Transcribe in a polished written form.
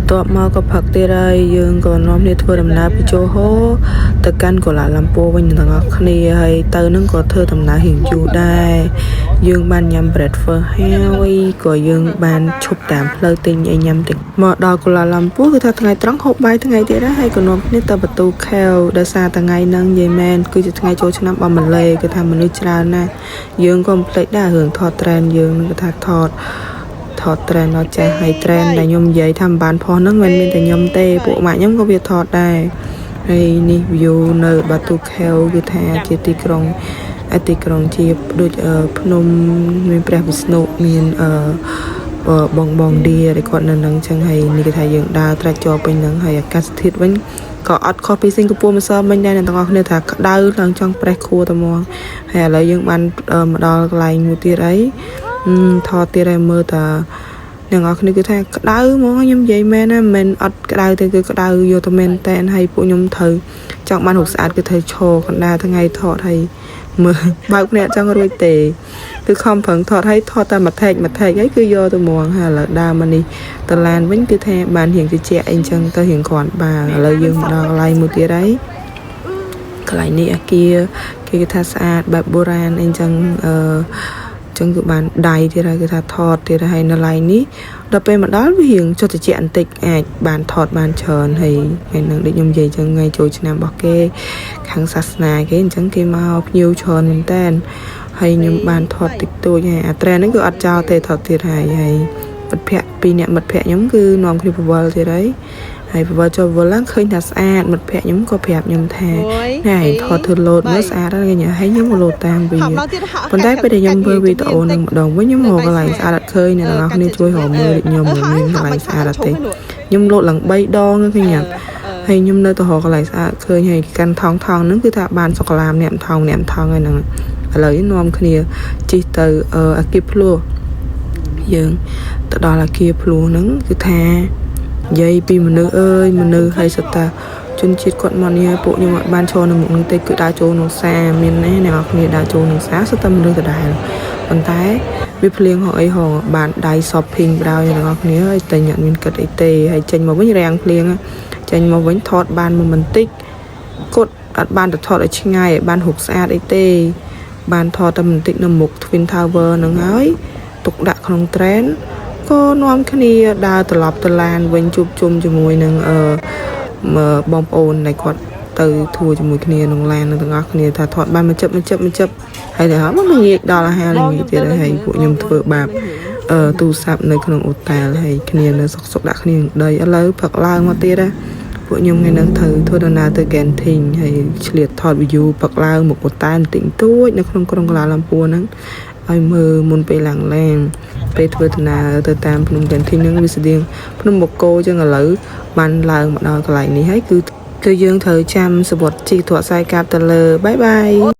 បន្ទាប់មកក៏ផឹកទៀតហើយយើងក៏នាំគ្នាធ្វើដំណើរពីជូហូទៅកាន់កូឡាឡាំពួរវិញទាំងអស់គ្នាហើយទៅនឹងក៏ធ្វើដំណើររៀងយូរដែរយើងបានញ៉ាំ breakfast ហើយក៏យើងបានឈប់តាមផ្លូវទិញអីញ៉ាំតិចមកដល់កូឡាឡាំពួរគឺថាថ្ងៃត្រង់ហូបបាយថ្ងៃទៀតដែរហើយក៏នាំគ្នាទៅBatu Cave ដោយសារតែថ្ងៃហ្នឹងនិយាយមែនគឺជាថ្ងៃចូលឆ្នាំរបស់ម៉ាឡេគឺថាមនុស្សច្រើនណាស់យើងក៏មិនភ្លេចដែររឿងថត trend យើងនឹងគឺថាថត ថត trend ដល់ចេះហើយ trend ដែលខ្ញុំនិយាយថាមិនបានផុសហ្នឹងមិនមានតែខ្ញុំទេពួកម៉ាក់ខ្ញុំក៏វាថតដែរហើយនេះ view នៅBatu Cave គឺថាជាទីក្រុងឯទីក្រុងជាដូចអឺភ្នំមានព្រះវិស្ណុមានអឺបងបងឌាដែលគាត់នៅនឹងចឹងហើយនេះគេថាយើងដើរត្រាច់ចរពេញហ្នឹងហើយអាកាសធាតុវិញក៏អត់ខុសពីសិង្ហបុរីម្សិលមិញដែរអ្នកទាំងអស់គ្នាថាក្តៅឡើងចង់ប្រេះខួរតែហ្មងហើយឥឡូវយើងបានមកដល់កន្លែងមួយទៀតអីថតទៀតហើយមើលតាអ្នកនរគ្នាគឺថាក្តៅហ្មងខ្ញុំនិយាយមែនណាមិនមែនអត់ក្តៅទេគឺក្តៅយកទៅមែនតែនហើយពួកខ្ញុំត្រូវចង់បានរូបស្អាតគឺត្រូវឈរកណ្ដាលថ្ងៃថតហើយមើលបើកភ្នែកចង់រួចទេគឺខំប្រឹងថតហើយថតតែមួយថែកមួយថែកហើយគឺយកទៅហ្មងហើយឥឡូវដើរមកនេះតឡានវិញគឺថាបានរៀងត្រជាក់អីចឹងទៅរៀងគ្រាន់បើឥឡូវយើងមកដល់កន្លែងមួយទៀតហើយកន្លែងនេះអាគារគេគេថាស្អាតបែបបុរាណអីចឹងអឺចឹងគឺបានដៃទៀតហើយគឺថាថតទៀតហើយនៅឡៃនេះដល់ពេលមកដល់វារៀងចុះតិចបន្តិចអាចបានថតបានច្រើនហើយថ្ងៃហ្នឹងដូចខ្ញុំនិយាយចឹងថ្ងៃចូលឆ្នាំរបស់គេខាងសាសនាគេអញ្ចឹងគេមកភ្ញៀវច្រើនមែនតើហើយខ្ញុំបានថតតិចតួចហើយអាត្រែហ្នឹងគឺអត់ចោលទេថតទៀតហើយហើយមិត្តភ័ក្តិពីរនាក់មិត្តភ័ក្តិខ្ញុំគឺនាំគ្នាពវល់ទៀតហើយហើយពវល់ចូលពវល់ឡើងឃើញថាស្អាតមិត្តភ័ក្តិខ្ញុំក៏ប្រាប់ខ្ញុំថាណែថតធ្វើលោតមើលស្អាតហ្នឹងគេហើយខ្ញុំក៏លោតតាមវាប៉ុន្តែពេលដែលខ្ញុំមើលវីដេអូនឹងម្ដងវិញខ្ញុំរកកន្លែងស្អាតអត់ឃើញអ្នកនរគ្នាជួយរកមើលដូចខ្ញុំមិនមានកន្លែងស្អាតអត់ទេខ្ញុំលោតឡើង3ដងឃើញអត់ហើយខ្ញុំនៅទៅរកកន្លែងស្អាតឃើញហើយកាន់ថងថងហ្នឹងគឺថាបានសូកូឡាម្នាក់ថងម្នាក់ថងហើយហ្នឹងឥឡូវនាំគ្នាជិះទៅអាគារភ្លោះយើងទៅដល់អាគារភ្លោះហ្នឹងគឺថានិយាយពីមនុស្សអើយមនុស្សហើយសត្វតាជនជាតិគាត់មកនេះពួកខ្ញុំអត់បានចូលនៅមុខនឹងទេគឺដើរចូលក្នុងផ្សារមានណាអ្នកនរគ្នាដើរចូលក្នុងផ្សារសុទ្ធតែមនុស្សដដែលប៉ុន្តែវាភ្លៀងហងអីហងបានដៃ shopping បដ ாய் អ្នកនរគ្នាហើយតែញ៉ាំមានគិតអីទេហើយចេញមកវិញរាំងភ្លៀងចេញមកវិញថតបានមួយបន្តិចគាត់អត់បានទៅថតឲ្យឆ្ងាយឲ្យបានរូបស្អាតអីទេ បានថតតែបន្តិចនៅមុខ Twin Tower ហ្នឹងហើយទុកដាក់ក្នុង trend ក៏នាំគ្នាដើរត្រឡប់ទៅឡានវិញជួបជុំជាមួយនឹងអឺបងប្អូនដែលគាត់ទៅធួជាមួយគ្នាក្នុងឡាននឹងទាំងអស់គ្នាថាថតបានមួយចិបមួយចិបមួយចិបហើយដល់មកល្ងាចដល់អាហារល្ងាចទៀតហើយពួកខ្ញុំធ្វើបាបអឺទូរស័ព្ទនៅក្នុងអូតែលហើយគ្នានៅសុកសុកដាក់គ្នានឹងដីឥឡូវផឹកឡើងមកទៀតណាពួកខ្ញុំថ្ងៃហ្នឹងត្រូវធ្វើដំណើរទៅ Genting ហើយឆ្លៀតថត view ផឹកឡើងមកអូតែលបន្តិចបន្តួចនៅក្នុងក្រុងកូឡាឡាំពួរហ្នឹងឲ្យមើលមុនពេលឡើងឡានពេលធ្វើដំណើរទៅតាមភ្នំ Genting ហ្នឹងវាស្តៀងភ្នំបូកូចឹងឥឡូវបានឡើងមកដល់កន្លែងនេះហើយគឺគឺយើងត្រូវចាំសវត្តជីទ្រក់ខ្សែកាបទៅលើbye bye.